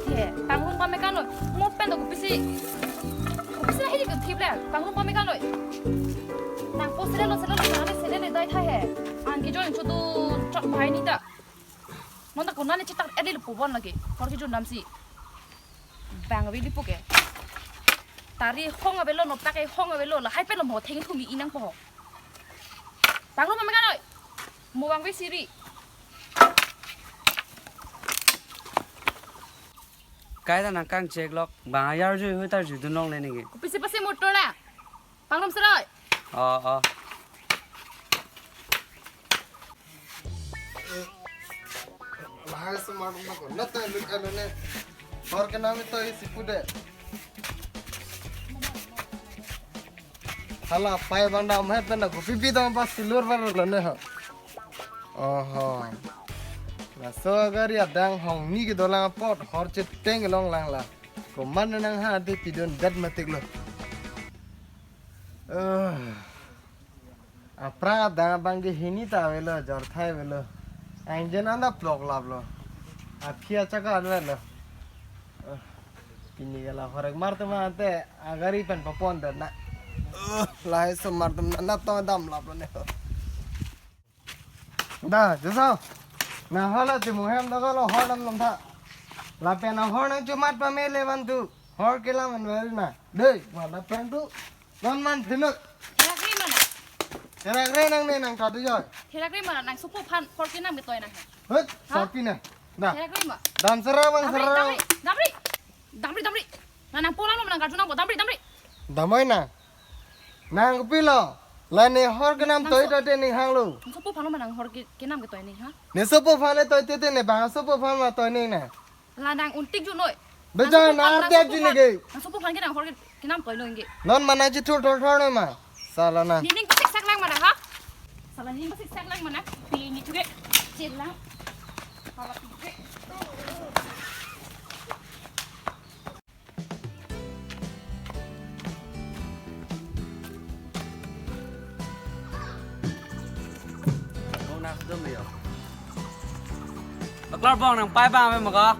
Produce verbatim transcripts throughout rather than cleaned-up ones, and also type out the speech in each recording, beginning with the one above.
He, pangrum pame kanoi. Mo pen do kopisi. Kopisi na hidi kethip le. Pangrum pame kanoi. Nang po sele lo, sele lo, nang sele le dai tha he. An kejoin chudu chok bhai ni ta. Mon ta konane chetak edi le po bon lagi. Hor kejun damsi. Bang aveli po ke. Tari hong avelo, noptak e hong avelo, lahai pen lo mo theng thumi inang po. Pangrum pame kanoi. Mo bang ve siri. Kaita nang kangchek lok, bang ayar jui hui tar jui dunlongle neke. Kopisi pasi motor na. Pangrum seroi. Oh, oh. Lahai semar rumah ko. Nata lut anu ne. Hor kenam ito isi pude. Hala pai bang dam he pen ko pipi dam pas silur bar lo ne ho. Oho. Laso gari adang hong ni kedolang apot hor cheteng long lang la. Komat nang ha de pidun dat matik lo. Eh. Aphrang adang abang ke hini ta avelo, jorthai avelo. Engine anda plok lap lo. Aphi achaka anvet lo. Eh. Pini ke la horek mar tema ante agari pen papon dan na. Eh, lahai semar tem na, na to dam lap lo ne. Da, joso. Na hala ti muhem da lo hor dam lom tha. Lapen ahor nang chumat pame le van tu. Hor kelam an ver na. Dei, ma lapen tu. Non man thinuk. Therak ri mana? Therak ri nang ne nang kadu joi. Therak ri mana nang sopo aphan hor kenam ketoi na he. Hut, ha? Sopi na. Na. Therak ri ma. Dam sera bang. Damri, sera. Damri, damri. Damri, damri. Na nang polang lo nang karju nang po. Damri, damri. Damai na. Nang kopilo. La ne hor kenam nang toi so- ta te ning hang lo. Nang sopo aphan lo ma nang hor ke-, kenam ketoi ning ha? Ne sopo aphan le toi te te ne bang sopo aphan ma toi ning na. La nang untik ju noi. Beja nang sopo aphan, na nang te sopo ju aphan. Ne ke. Nang sopo aphan ke nang hor ke, kenam toi noi ke. Non mana ji thur thor thor noi ma. Sala na. Nining pasik sak lang mana ha? Sala nining pasik sak lang mana? Pi ni tuke. Chin lang. Hala tuke. Bong nak dum yo. Baklar bong nang pai bang ave maka.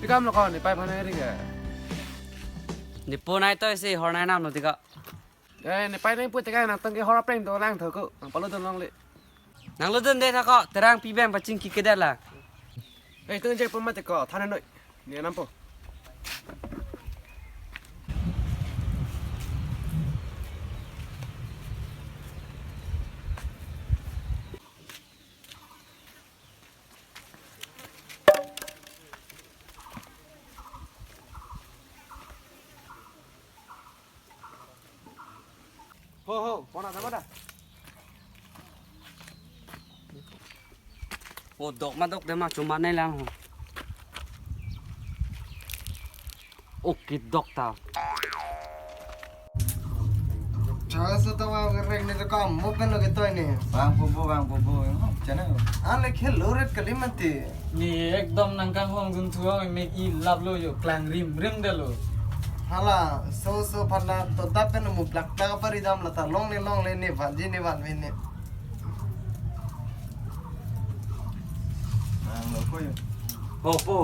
Pikam lo ko ne pai aphan ri ke. Ne po nai toi si hor nai nam lo tika. Eh, ne pai nai po tika nang tong ke hor apreng dolang tho ko. Nang palo dolang le. Nang lo dun de tha ko, terang pi bang pachingki kedet la. Eh, tong je po mate ko, thana noi. Ne nam po. Ho, ho, pona dama da. O dok ma dok de ma chuma nai lang ho. O kedok ta. Chas ta wa reng ne kam mo pen lo ketoi ne. Bang po po, bang po po. Chana. Ale khel lo ret kali mati. Ni ekdom nang kanghong dun thuang me i lap lo yo klang rim rim de lo. Hala, so so pala to ta pen mu plak plak pari dam la ta longle longle ne van ji ne van ve ne. Nang lo ko yo. Ho po.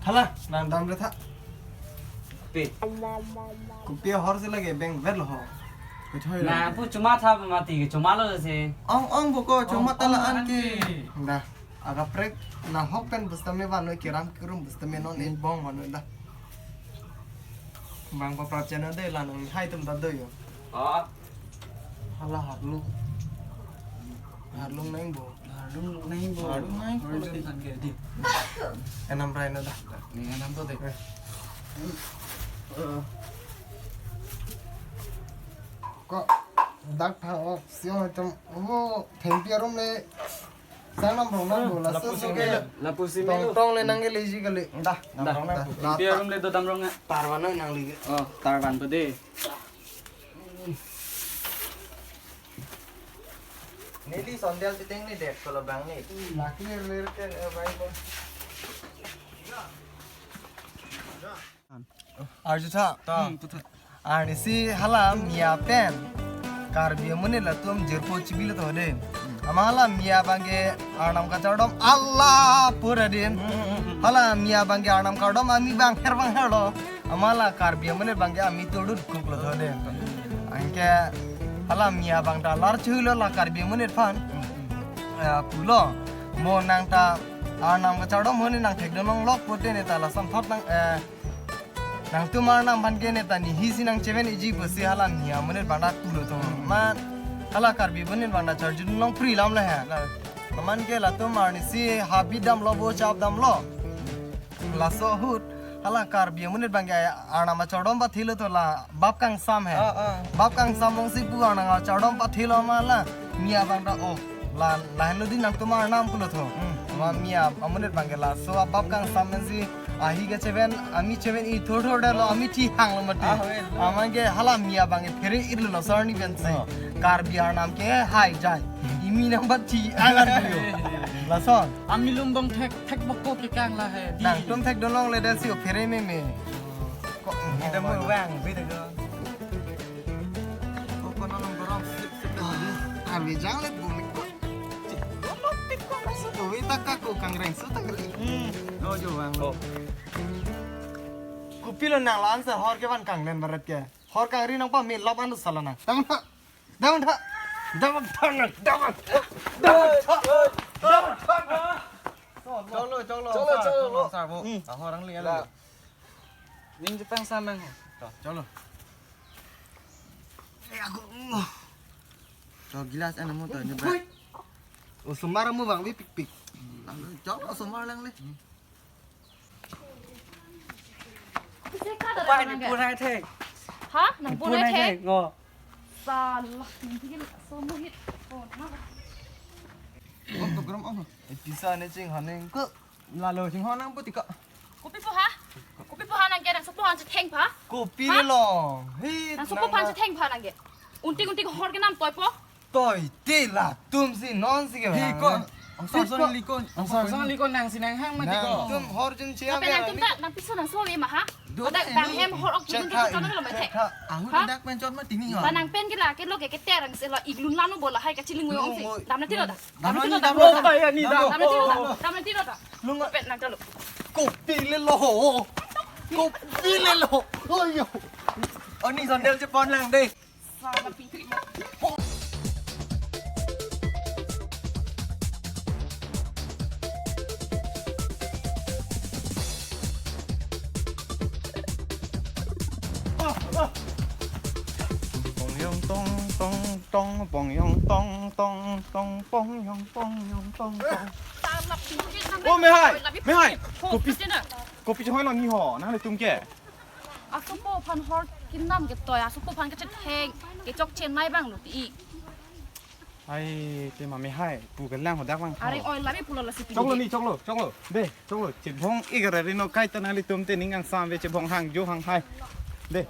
Hala, nang dam le tha. Pi. Kopi hor si lake beng vet lo ho. Kethoi na lo. Pu chuma tha mati ke chuma lo si. Ong ong boko chuma ta la an ke. Ong ong an ke. Da. Aga prek na hok pen bus tame vanoi kiram kirum bus tame non in bong vanoi da. Bang pa prap channel de la nang hai tum ta do yo. Ah. Hala harlu. Harlung nang bo. Harlung nang bo. Harlung nang bo. Harlung nang bo. Enam rai na da. Ni enam to de. Eh. Ko dak tha ok sio tum. Oh, thengpi arum le. Sang nam rong nang do la. Lapu so so simi ke. Lapu simi tong lo. Tong le nang ke leji kali. Dah, nam rong nang. Thengpi arum le do dam rong nang. Tarvan nang li. Oh, tarvan to de. Neli sondel piteng ni dek kalau bang ni. Laki lir lir ke, eh, baik ko. Arju tha. Ta. Hmm, puthot. Arnisi hala mia pen. Karbi amonit latum jirpo chibilo to de. Amat hala Miya abangke Arnam kachardom Allah pura din. Hala Miya abangke Arnam kardom ami bang her bang herlo. Amat hala Karbi amonit abangke ami todut kuklo to de. Anke hala Miya abang ta lar chulo la Karbi amonit aphan. Eh, pulo. Mo nang ta Arnam kachardom honi nang thekdun longlok pute ne ta lason thot nang, eh, nangtum Arnam aphan ke ne ta nehi si nang cheven iji pusi hala Miya amonit abang ta pulo to. Amat hala Karbi amonit abang ta charjudun long pri lam le he. Amat ke latum arnisi habit damlo bo chap damlo. Laso ahut hala Karbi amonit abangke Arnam kachardom pathilo to la bap kangsam he. Ah, ah. Bap kangsam ong si pu Arnam kachardom pathilo amat la Miya abang ta oh la lahenlo din nangtum Arnam pulo to. Hmm. Amat Miya amonit abangke laso abap kangsam pensi ahi kacheven ami cheven i thor thor damlo ami thi hanglo mati. Ah, well. Amat ke hala Miya abangke phere irlo laso arni pensi. Ah. Karbi Arnam ke hai jai. Imi nang bat thi angan puyo. Lason. Ami lumbong thek thek boko ke kang la he. Di. Nangtum thekdun longle dan si o phere meme. Ko kita mo wang beda ko. Ko ko nang gorong sip sip. Arve jang le bumi ko. Cik, ko lo tik ko kaso do we ta ka ko kangreng su ta kali. Hmm. Lo jo wang lo. Kopilo nang la-an sa hor ke van kanglen barat ke. Hor kangri nang pame lop an sala nang. Tang na. Dam tha. Dam tha na. Dam tha. Dam tha. Dam tha na. Choklo, choklo. Choklo, choklo. Sar, sar, bo. Hmm. Ahor ang liya la. Ning jepang samang. Choklo. Eh, aku. Cho gilas ana mo to ni ba. Hui. Osomar mo bang bi pik pik. Chok osomar lang le. Pai ni pun hai thek. Ha? Nang pun hai thek? Ngo. Salah, nang pikir so muhit. Oh, nama? Oh, to gram oh. Eh, pisa ne ching haning ko. Lalo ching ho nang puti ko. Kopi po ha? Kopi po ha nang ke nang sopo han chetheng pha? Kopi ha? Lo. Hi, nang sopo han chetheng pha nang ke. Unting unting hor ke nam toi po. Toi te latum si non si ke. Hi ko. Ang sar son li ko. Ang sar son li ko nang si nang hang mati ko. Tum hor jun chia. Tapi nang tum ta nang piso nang so ma ha. Ada bang hem hor ok jun tu kan lo ma the. Ahu dak pen chot mati ni ho. Ba nang pen ke la ke lo ke ke terang se lo iglun lanu bola hai ka chiling yo si. Dam na ti lo da. Dam na ti lo da. Dam na ti lo da. Dam na ti lo da. Dam na ti lo da. Lung pen nang ta lo. Kopi le lo ho. Kopi le lo. Oyo. Ani sandal chepon lang de. Pong yong tong tong tong, pong yong tong tong tong, pong yong, pong yong tong tong. Oh, mehai, mehai. Kopi, kopi chehoi lo ni ho, nanglitum ke. Asopo aphan hor kenam ke toi, asopo aphan kachetheng, kechok chenai bang lo ti. Ai, te ma mehai, pu kelang ho dak bang. Are oi lami pulo lasi. Choklo ni, choklo, choklo. De, choklo. Chebong ik ra ri non kaita nanglitum te ning kangsam ave chebong hang jo hang hai. De,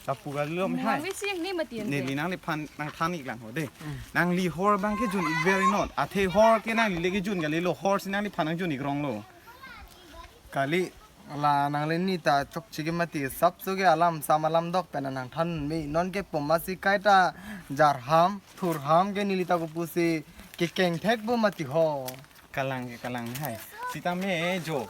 ta pu kalo mehai. Nang isi yang ni mati. Neli nangliphan nangthan ik lang ho de. Hmm. Nangli hor bang kejun ik ave ri non. Athe hor ke nangli le kejun kali lo, hor si nangliphan nangjun ik rong lo. Kali la nangli ni ta chokche ke mati sap so ke alam sam alam dok pen nangthan me non ke poma si kaita jarham thurham ke neli ta kopusi kekeng thek bo mati ho. Kalang ke kalang hai. Sitame jo.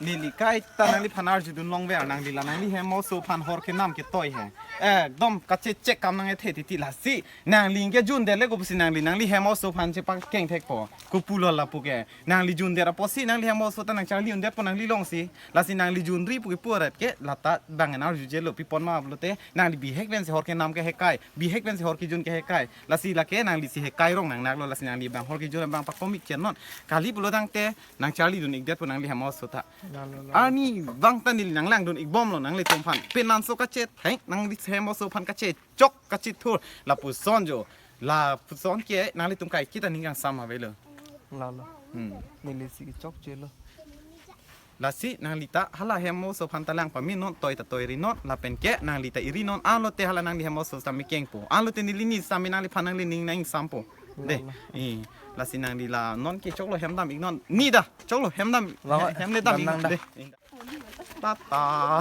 Neli kaita nangliphan arjudun long ver nangli la nangli hem oso aphan hor kenam ke toi he. Ekdom kachechek kam nang ethe titi lasi. Nangli kejun det le kopusi nangli nangli hem oso aphan chepakeng thek po. Kopulo lapu ke. Nangli jun det apotsi nangli hem oso ta nangcharli un det po nangli longsi. Lasi nangli jun ri pu ke pu arat ke lata bang en arjuje lo pi pon ma pulote nangli bihek pensi hor kenam ke hekai, bihek pensi hor kejun ke hekai. Lasi lake nangli si hekai rong nang naklo lasi nangli bang hor kejun bang pakomik chen non. Kali pulo tangte nangcharli dun ik det po nangli hem oso ta. Lalo, lalo. Ani bang ta neli nanglangdun ik bomlo nanglitum aphan. Penanso kachetheng nangli hem oso aphan kachechok kachethur lapuson jo. Lapuson ke nanglitum kai kita ning kangsam avelo. Lalo. Hmm. Neli si kechokche lo. Lasi nangli ta hala hem oso aphan ta lang pame non toi ta toi ri non lapen ke nangli ta iri non alote hala nangli hem oso sami kengpo. Alote neli ni sami nangliphan nangli ning nangsampo. De. Lalo. Eh, lasi nangli la non ke choklo hem dam ik non. Ni da, choklo hem dam. Lalo, hem le dam ik non. Dam nang da. De. Tata.